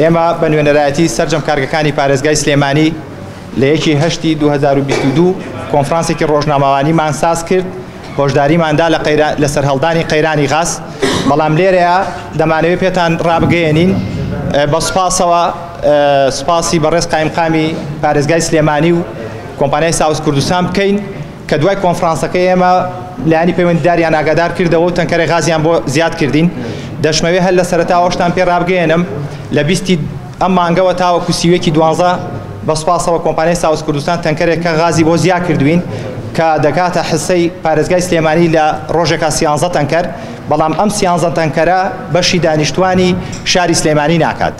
ئێمە بە نوێنەرایەتی سەرجەم کارگەکانی پارێزگای سلێمانی لە 1/8/2022 کۆنفرانسێکی ڕۆژنامەوانیمان ساز کرد، هۆشداریماندا لە سەرهەڵدانی قەیرانی غاز. بەڵام لێرەیە دەمانەوێت پێتان ڕابگەیەنین بە سوپاسەوە سوپاسی بەڕێز قایمقامی پارێزگای سلێمانی و کۆمپانیای ساوس کوردستان بکەین کە دوای کۆنفرانسەکە ئێمە لایەنی پەیوەندیداریان ئاگادار کردەوە و تەنکەرێک غازیان بۆ زیاد کردین. دەشمەوێت هەر لە سەرەتاوەشتان پێ ڕابگەیەنم لە 20 ئەم مانگەوە تاوەکو 31/12 بە سوپاسەوە کۆمپانیای ساوس کوردستان تەنکەرێک کە غازی بۆ زیاد کردوین کە دەکاتە حسەی پارێزگای سلێمانی لە ڕۆژێکا 13 تەنکەر، بەڵام ئەم 13 تەنکەرە بەشی دانیشتوانی شاری سلێمانی ناکات.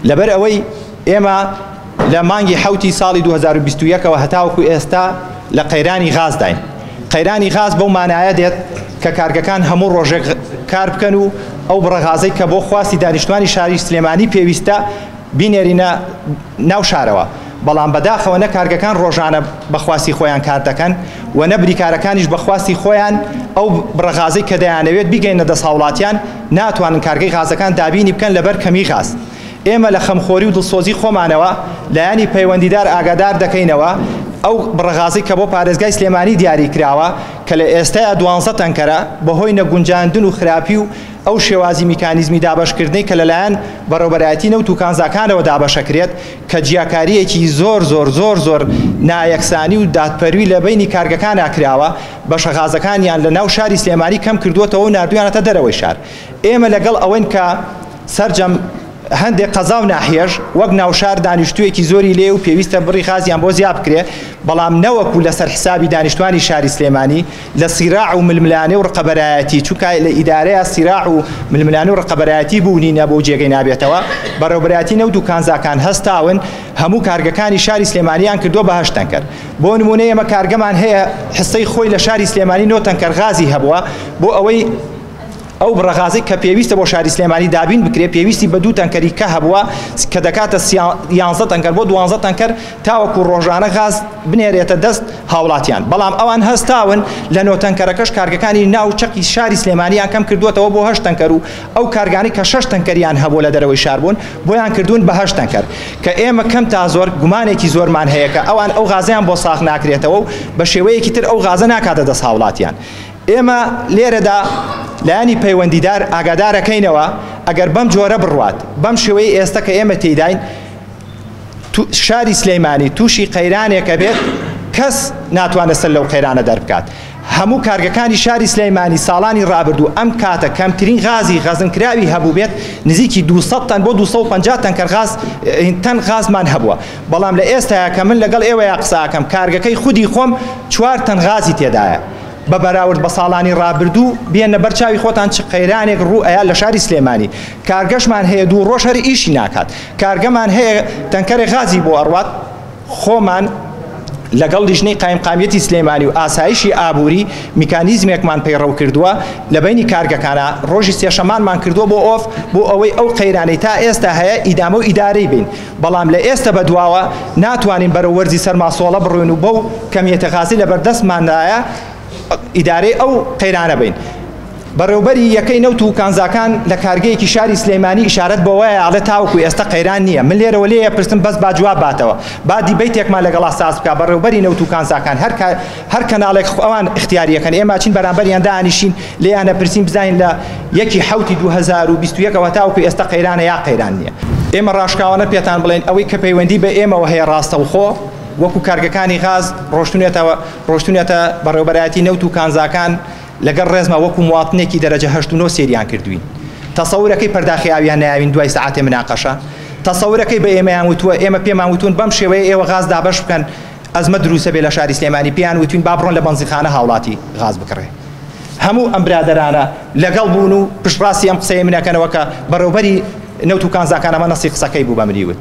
لەبەر ئەوەی ئێمە لە مانگی 7 ساڵی 2021ەوە هەتاوەکو ئێستا لە قەیرانی غازداین. قەیرانی غاز بەو مانایە دێت کە کارگەکان هەموو ڕۆژێک کار بکەن و ئەو بڕە غازەی کە بۆ خواستی دانیشتوانی شاری سلێمانی پێویستە بینێرینە ناو شارەوە. بەڵام بەداخەوە نە کارگەکان ڕۆژانە بەخواستی خۆیان کار دەکەن و نە بریکارەکانیش بەخواستی خۆیان ئەو بڕە غازەی کە دەیانەوێت بیگەینە دەست هاوڵاتیان ناتوانن کارگەی غازەکان دابینی بکەن لەبەر کەمی غاز. ئێمە لە خەمخۆری و دڵسۆزی خۆمانەوە لایەنی پەیوەندیدار ئاگادار دەکەینەوە ئەو بڕە غازەی کە بۆ پارێزگای سلێمانی دیاری کراوە کە لە ئێستایا 12 تەنکەرە بەهۆی نەگونجاندن و خراپی و ئەو شێوازی میکانیزمی دابەشکردنەی کە لەلایەن بەڕێوبەرایەتی نەوت و کانزاکانەوە دابەشەکرێت کە جیاکاریەکی زۆر زۆر زۆر زۆر نایەکسانی و دادپەروی لە بینی کارگەکانە کراوە، بەشە غازەکانیان لە ناو شاری سلێمانی کەم کردووەتەوە و ناردویانەتە دەرەوەی شار. ئێمە لەگەڵ ئەوەین کە سەرجەم هەندێک قەزا و ناحیەش وەک ناوشار دانیشتوویەکی زۆری لێ و پێویستە بڕی غازیان بۆ زیاد بکرێ، بەڵام نەوەکو لەسەر حسابی دانیشتوانی شاری سلێمانی لە سیراع و ململانێ و ڕقەبەرایەتی، چونکە لە ئیدارەیە سیراع و ململانێ و ڕقەبەرایەتی بوونی نەبوو جێگەی نابێتەوە. بەڕێوبەرایەتی نەوت و کانزاکان هەستاون هەموو کارگەکانی شاری سلێمانیان کردووە بە 8 تەنکەر. بۆ نمونە ئێمە کارگەمان هەیە حسەی خۆی لە شاری سلێمانی 9 تەنکەر غازی هەبووە، بۆ ئەوەی ئەو بڕە غازەی کە پێویستە بۆ شاری سلێمانی دابین بکرێت پێویستی بە 2 تەنکەری کە هەبووە کە دەکاتە 11 تەنکەر بۆ 12 تەنکەر تاوەکو ڕۆژانە غاز بنێرێتە دەست هاوڵاتیان. بەڵام ئەوان هەستاون لە 9 تەنکەرەکەش کارگەکانی ناو چەقی شاری سلێمانیان کەم کردووەتەوە بۆ 8 تەنکەر و ئەو کارگانی کە 6 تەنکەریان هەبوو لە دەرەوەی شار بوون بۆیان کردوون بە 8 تەنکەر، کە ئێمە کەم تا زۆر گومانێکی زۆرمان هەیە کە ئەوان ئەو غازیان بۆ ساغ ناکرێتەوە و بە شێوەیەکی تر ئەو غازە ناکاتە دەست هاوڵاتیان. ئێمە لێرەدا لایەنی پەیوەندیدار ئاگادارەکەینەوە ئەگەر بەم جۆرە بڕوات بەم شێوەی ئێستا کە ئێمە تێداین شاری سلێمانی تووشی قەیرانێکە بێت کەس ناتوانێت سەر لەو قەیرانە دەربکات. هەموو کارگەکانی شاری سلێمانی ساڵانی ڕابردوو ئەم کاتە کەمترین غازی غەزنکراوی هەبوو بێت نزیکی 200 تەن بۆ 250 تەنکەر غاز تەن غازمان هەبووە. بەڵام لە ئێستایا کە من لەگەڵ ئێوەیا قساکەم کارگەکەی خودی خۆم 4 تەن غازی تێدایە. بە بەراورد بە ساڵانی ڕابردوو بێنە بەرچاوی خۆتان چ قەیرانێک ڕوو ئەیا لە شاری سلێمانی. کارگەشمان هەیە 2 ڕۆژ هەر ئیشی ناکات، کارگەمان هەیە تەنکەرێک غازی بۆ ئەڕوات. خۆمان لەگەڵ لیژنەی قایمقامیەتی سلێمانی و ئاسایشی ئابووری میکانیزمێکمان پەیڕەو کردووە لە بینی کارگەکانە ڕۆژی سێشەمانمان کردووە بۆ ئۆف بۆ ئەوەی ئەو قەیرانەی تا ئێستا هەیە ئیدامە و ئیدارەی بین. بەڵام لە ئێستا بەدواوە ناتوانین بەرەو وەرزی سەرماسۆڵە بڕوین و بەو کەمیەتە غازی لەبەردەستماندایە ئیدارەی ئەو قەیرانە بین. بەڕێوبەری یەکەی نەوت و کانزاکان لە کارگەیەکی شاری سلێمانی ئیشارەت بەوەیە ئەڵێ تاوەکو ئێستا قەیران نییە. من لێرەوە لێیە پرسم بەس با جواب باتەوە، با دیبەیتێکمان لەگەڵا ساز بکا. بەڕێوبەری نەوت و کانزاکان هەر کەناڵێک ئەوان اختیاریەکەن، ئێمە چین بەرامبەریان دانیشین لێیانە پرسین بزانین لە 1/7/2021ەوە تاوەکو ئێستا قەیرانە یا قەیران نییە. ئێمە ڕاشکاوانە پێتان بڵێن ئەوەی کە پەیوەندی بە ئێمەوە هەیە ڕاستەوخۆ وەکو کارگەکانی غاز ڕۆشتونێتە بەڕێوبەرایەتی نەوت و کانزاکان لەگەڵ ڕێزما وەکو مواطنێکی دەرەجە 8 و 9 سێریان کردوین. تەسەورەکەی پەرداخی ئاویان ناوین دوای سەعاتێ مناقەشە، تەسەورەکەی بە ئێمەیان وتووە، ئێمە پێمان وتون بەم شێوەیە ئێوە غاز دابەش بکەن ئەزمە دروسە بێ لە شاری سلێمانی، پێیان وتوین با بڕۆن لە بەنزینخانە هاوڵاتی غاز بکڕێ. هەموو ئەم برادەرانە لەگەڵ بوون و پشتڕاستی ئەم قسەیە منەکەنەوە کە بەڕێوبەری نەوت و کانزاکان ئەمە نەسی قسەکەی بوو بە منی وت.